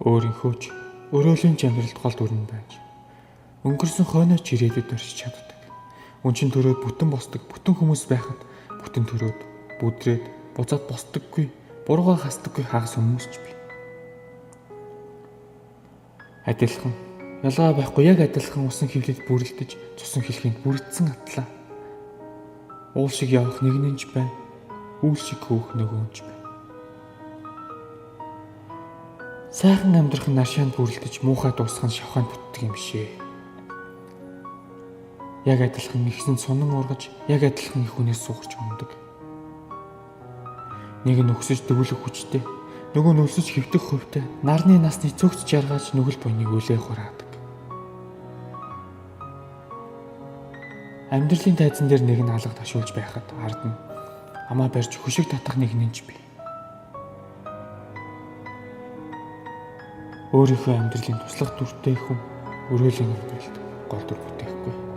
Өөрийнхөө ч өрөөлийн ч амьдралд гол дүр нь байж өнгөрсөн хойноо ч ирээдүйд оршиж чаддаг. Үнчин төрөөд бүтэн босдог бүтэн хүмүүс байхад бүтэн төрөөд бүдрээд буцаад босдоггүй, буруугаа хасдаггүй хагас хүмүүс ч бий. Адилхан ялгаа байхгүй яг адилхан усан хөвлөд бүрэлдэж цусан хэлхэнд бүрдсэн атлаа. Уул шиг явах нэг нь ч байна. Үйл шиг хөөх нөгөө нь ч байна. Сайхан амьдрах нь наршаанд бүрэлдэж муухай дуусах нь шавхаанд бүтдэг юм шээ. Яг адилхан ихсэн сунан ургаж, яг адилхан их хүнээс суугарч ундаг. Нэг нь өксөж дөвлөх хүчтэй, нөгөө нь өлсөж хэвтэх хувьтай, нарны насны цогц жаргааж нүгэл буйныг үлээ хураадаг. Амьдралын тайзан дээр нэг нь алга ташуулж байхад ард нь амаа барьж хөшиг татах нэг нь ч бий. Өөрийнхөө амьдралын туслах дүртэй хүн өрөөлийн амьдралд гол дүр бүтээхгүй.